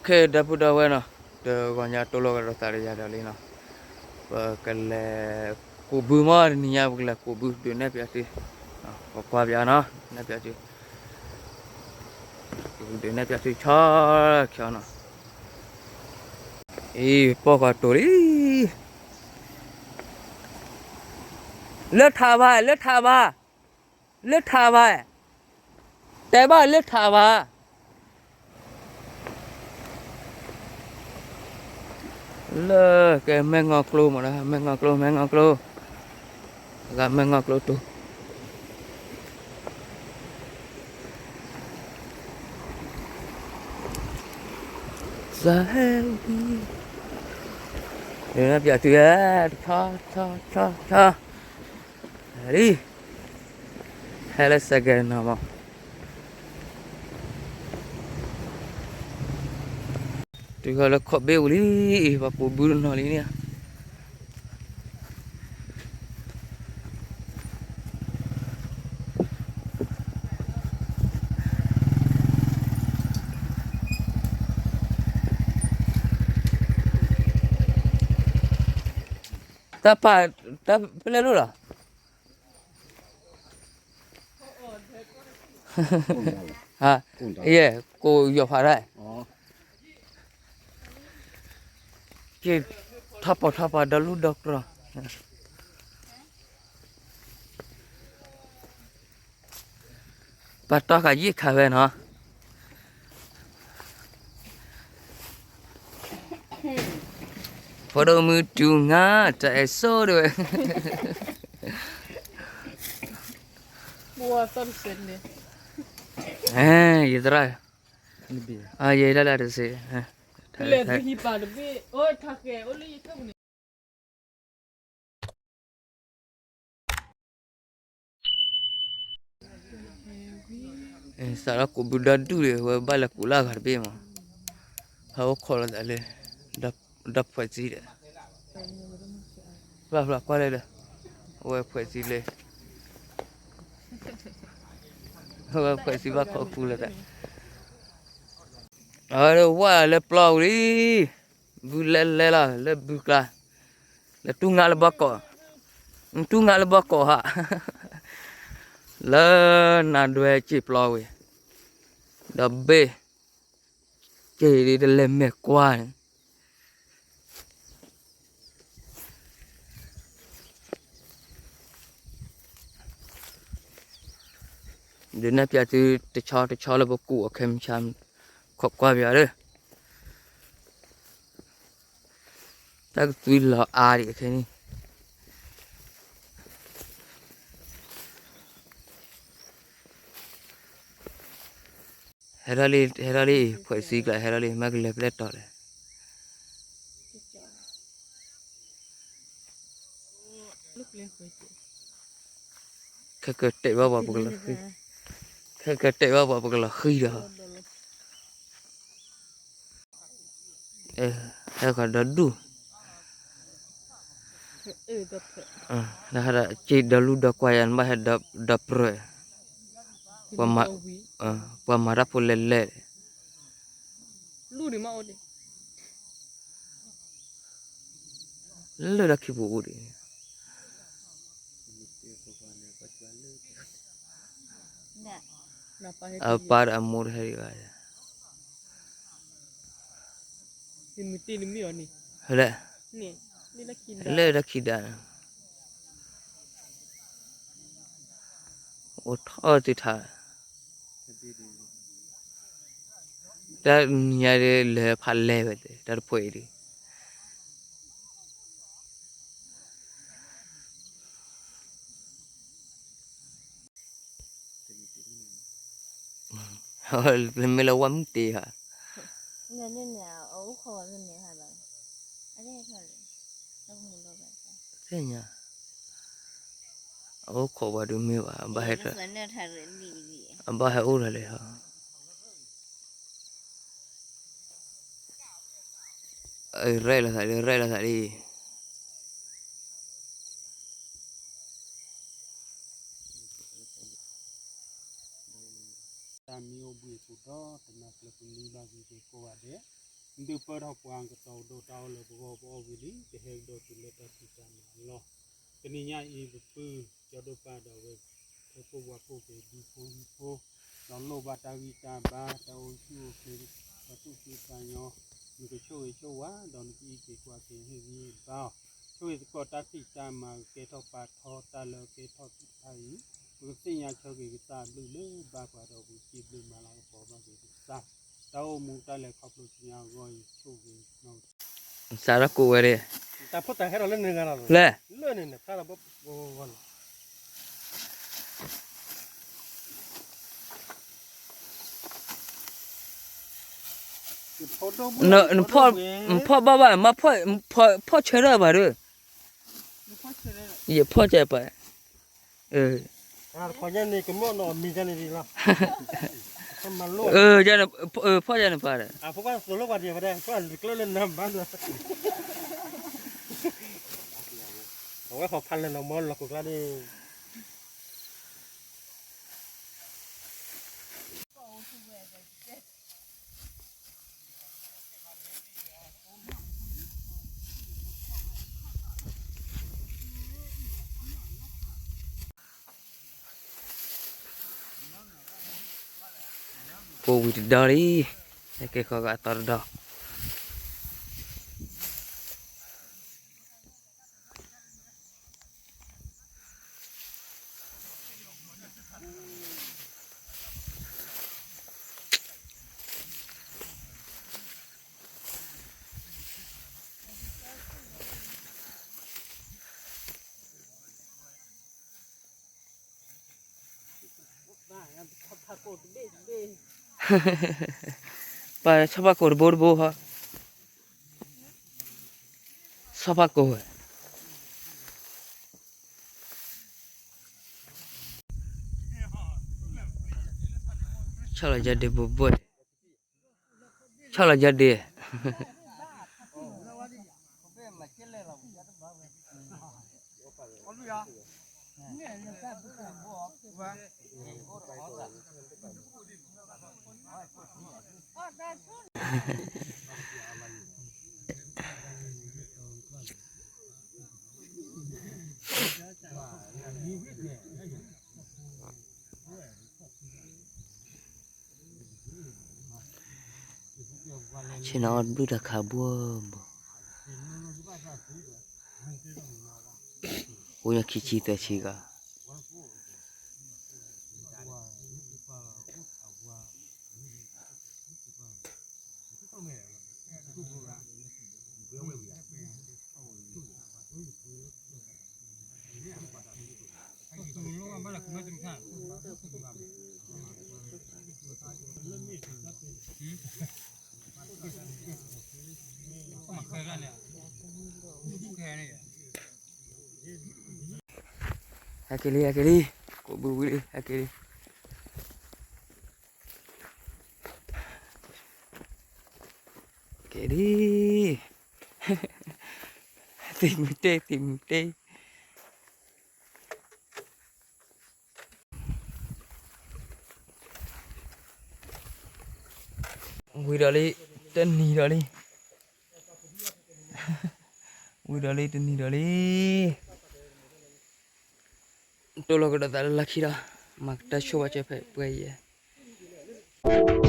ခဲဒီပုၢ်ဒီဝဲၢ်နီၤ, တဂီၤညါတိၢ်လိာ်ကဒီးသးဒီးယၤဒီးလံနီၤ, ပကလဲၤကူးဘုမး တနံၤညါ ပကလဲၤကူးဘု ဒုးနဲၣ်ပျးသု, ပကွၢ်ပျးနီၤ, နဲၣ်ပျးသု, ဒုးနဲၣ်ပျးသုဆီဆီနီၤ, အံၤ ပိာ်ဃီတိၤလံ, လၢထးဘၣ် လၢထးဘၣ် လၢထးဘၣ်, တဲဘၣ်လၢထးဘၣ်, လၢကဲမဲၢ်ငီၢ်ကျိမး, မဲၢ်ငီၢ်ကျိ မဲၢ်ငီၢ်ကျိ, ဂၤမဲၢ်ငီၢ်ကျိတိၤ, စဟဲဝံၤ, ဒုးနဲၣ်ပျးသု, ဆီဆီဆီဆီ လံ, ဟဲလၢစဲးကဲးနီၤမး, တုၤဃီလၢခီၣ်ဘ့ၣ်ဝံၤလံ, ပှၤကူးဘုတနီၤလံန့ၣ်, တၢ်ပာ်, တၢ်ဖဲလဲၣ်လိၣ်လီၤ, ယဲၢ် ကိးယီၤဖးဒၣ်, က့ၤထီၣ်ပီၤထီၣ်ပီၤဒီလူၢ်ဒီကြၢး, ပှၤတီၢ်ဃာ်ယံာ်ခါဝဲနီၤ, ဖိဒိၣ်မုၢ်တူၢ်ငါ တၢ်အဲၣ်ဆိးဒၣ်ဝဲ, ယသရၣ်, ယဲဒၣ်လၢတစ့ စးထီၣ်ကူးဘုဒီဒူၣ်ဒီး ဝဲဘၣ်လဲၤကူးလၢအဂၤတဘ့ၣ်မး, ဟဲအိၣ်ခိးလီၤသးလၢ ဒီဖှဲးစံဒီး, ဖျါဖျါကွၢ်လဲၣ်ဒီး, အဝဲဖှဲးစံလၢ, အဝဲဖှဲးစံဘၣ်ခိးဃူလီၤသး, အဝဲဝဲလၢပျီဝံၤလံ, ဘုလဲၤလဲၤလီၤလၢဘုကျါ, လၢတူၢ်ငါလၢဘီကီး, တူၢ်ငါလၢဘီကီးဟး, လၢနၤဒွဲက့ၤပျီဝံၤ, ဒီးဘ့ၣ်, က့ၤဒ်တလဲၤမဲာ်ကွၢ်န့ၣ် ဒုးနဲၣ်ပျးသုတဆီတဆီလၢပကူးအီၤခဲမုၢ်ဆါ, ခိးကွၢ်ပျးဒီး, တၢ်ကသွံလီၤအါဒံးခဲန့ၣ် ဟဲထီၣ်လံ ဟဲထီၣ်လံ ဖှဲးစံကျါ ဟဲထီၣ်လံ မ့ၢ်ကလဲၤပျဲၢ်တီၤလဲၣ် ခဲကတဲာ်ဘၣ်ပှၤပကလီၤဃံ, ခဲကတဲာ်ဘၣ်ပှၤပကလီၤဃံဒီး ဟဲဃီၤဒီဒူၣ်, က့ၤဒီလူၢ်ဒီကွၢ်ယၤ နဘၣ်ဟဲဒီပြၢၢ်, ပှၤမၤတၢ်ဖိလဲၣ်လဲၣ် လၢတၢ်ခံပူၤအိၣ်ဒံး, အပၢ်ဒီးအမိၢ်တဟဲဒံးဘၣ်, လၢ, လၢတၢ်ခံဒါ, အိၣ်ထီၣ်သုထါ, တၢ်နံၤညါဒ်လဲၤဖးလဲၤဝဲသ့ၣ် တၢ်တဖှဲးအံၤဒ် မ့ၢ်လၢဝဲမုၢ်တ့ဟါ, သ့ၣ်ညါ, အအိၣ်ခိးပှၤဒုးမ့ၢ်ဘၣ်, အဘၣ်ဟဲအိၣ်ဒီးလံဟီ, ရဲၣ်လီၤသးလံ ရဲၣ်လီၤသးလံ. တၢ်မံအိၣ်ဘှံးအပူၤဒီး တနၤကျၢၤပမံဘၣ်ဂ့ၤက့ၤကိးဂၤဒဲး, ဒုးပၢထီၣ်ပှၤကတီၤကဒီးတၢ်အီၣ်လၢပဂီၢ်ပအီၣ်ဝံၤလံ ပဟဲကဒီးတုၤလၢတၢ်ဖံးတၢ်မၤလီၤ. တနံၤညါအံၤ ပပုၢ်ကၠီဒိၣ်ပၢ်ဒီးဝဲ ထၢဖိဝၤဖိက့ၤဒူဖိမုၣ်ဖိ ဒီးလိၣ်ဘၣ်တၢ်ဂံၢ်တၢ်ဘါ တၢ်အိၣ်ဆူၣ်အိၣ်ချ့ တၢ်သူၣ်ဖှံသးညီ နကဆိၣ်ဂ့ၤဆိၣ်ဝါ ဒီးနကအံးက့ၤကွၢ်က့ၤဟ့ၣ်ဂံၢ်ဟ့ၣ်ဘါအီၤ ဆိၣ်ဂ့ၤသကိးတၢ်ဖံးတၢ်မၤကကဲထီၣ်ပာ်ထီတၢ်လၢကဲထီၣ်သ့ၣ်တဖၣ်အံၤ ပကသ့ၣ်ညါဆၢဂ့ၤကစၢ်အဘျုးလၢဘၣ်ပှၤဒီးပကစံးဘျုးမၤလၤကပီၤဘၣ်က့ၤကစၢ် တၢ်အိၣ်မူတၢ်လဲၤခီဖျိဆူညါအဂီၢ်အံၤ ဆိၣ်ဂ့ၤနီၢ် စးထီၣ်ကိးဝဲဒၣ် တၢ်ဖိတၢ်ဟဲဒီးလၢန့ၣ်ဂၤလီၤ လၢ လၢန့ၣ်န့ၣ် ဖျါလီၤဘီဘီဂီဂီန့ၣ် နဖီၣ်ဘၣ်ဘၣ် မ့ၢ်ဖီၣ်ဆၢထၢၣ်ဘၣ်ဒီး ယဖီၣ်ကဲပၢ် ခီညါန့ၣ် ကမီၣ်နီၢ်မံၤကန့ၣ်လီၤ ဖီၣ်ကဲန့ၣ်ပၢ်ဒီး အဝဲခီဖးလဲၣ်နီၤ မ့ၢ်လီၤကိးကျါန့ၣ် ကိးဝံၤတဒီလံ, ဟဲက့ၤဃီကအသီတဒီ. ပှၤဆီဖါကိၢ်တဘိတဘိဟီ, ဆီဖါကိၢ်ဝဲ, ဆီလီၤယၤဒ့ဘိဘိ, ဆီလီၤယၤဒ့. ဆ့ၣ်နီၤအီၣ်ဘျုးတၢ်ခးဘိဘိ, အိၣ်ညါခံဆံသၢဆံဂၤ. ဟဲက့ၤလံ ဟဲက့ၤလံ, ကိးဘုဝံၤလံ ဟဲက့ၤလံ, က့ၤလံ, သံၣ်မုၢ်တ့ သံၣ်မုၢ်တ့. ဝံၤဒီးလံ, တနံၤဒီးလံ, ဝံၤဒီးလံ တနံၤဒီးလံ, တိၢ်လီၤကဒီးသးလၢလၢခံဒီး, မၤကတၢၢ်ဆိဝဲကၢဖဲပှဲၤယဲၢ်.